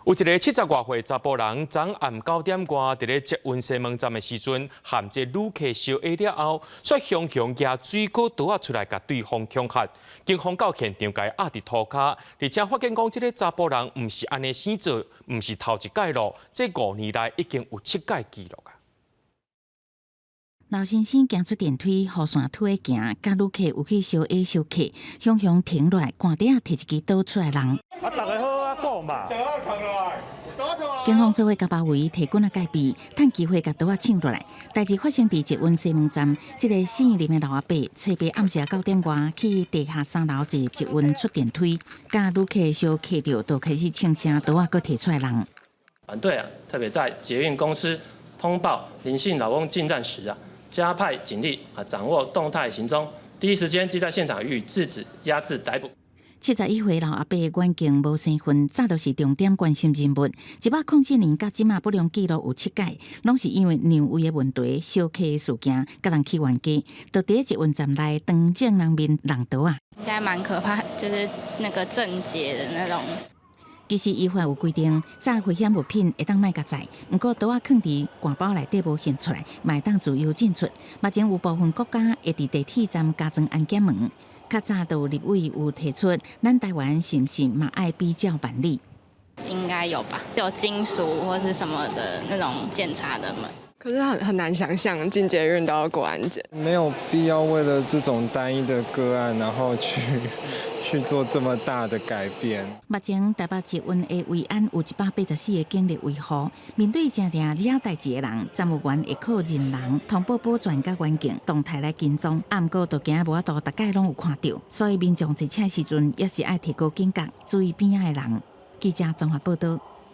有一个七十外歲查埔人，昨暗9點外，佇咧捷運西門站的時陣，和這旅客相下了後，煞雄雄舉水果刀仔出來，共對方恐嚇。警方到現場共伊壓佇塗跤，而且發現講這个查埔人毋是按呢先做，毋是頭一擺咯，這5年來已經有七擺記錄啊。老先生行出電梯，予線推行，佮旅客有去相下相客，雄雄停落來，寒底仔提一支刀出來人。啊，逐家好啊，講嘛。警方做伙共包圍，提棍仔戒備，趁機會共刀仔搶落來。代誌發生佇捷運西門站，這个姓林的老阿伯，初八暗時9點外去地下3樓坐捷運出電梯，佮旅客相客著，就開始衝聲刀仔閣提出來人。反對啊，特別在捷運公司通報林姓老翁進站時啊，加派警力啊，掌握動態行蹤，第一時間即在現場予以制止、壓制、逮捕。71歲老阿伯遠見無生份，早就是重點關心人物。107年到這馬不良記錄有七擺，攏是因為讓位的問題、相客的事件，共人起冤家。就佇捷運站內當眾人面挵刀仔。應該蠻可怕，就是那個鄭捷的那種。其實依法有規定，載危險物品會當莫共載，毋過刀仔囥佇挎包內底無現出來，嘛會當自由進出。目前有部分國家會佇地鐵站加裝安檢門。較早就有立委有提出，咱台灣是毋是嘛愛比照辦理？應該有吧，有金屬或是什麼的那種檢查的門。可是很難想象進捷運都要過安檢。沒有必要為了這種單一的個案，然後去做這麼大的改變。目前台北捷運的維安有184個警力維護，面對誠定惹代誌的人，站務員會靠認人、通報保全佮環境動態來跟蹤。啊，毋過就驚無法度，逐擺攏有看著，所以民眾坐車時陣也是愛提高警覺，注意邊仔的人。記者綜合報道。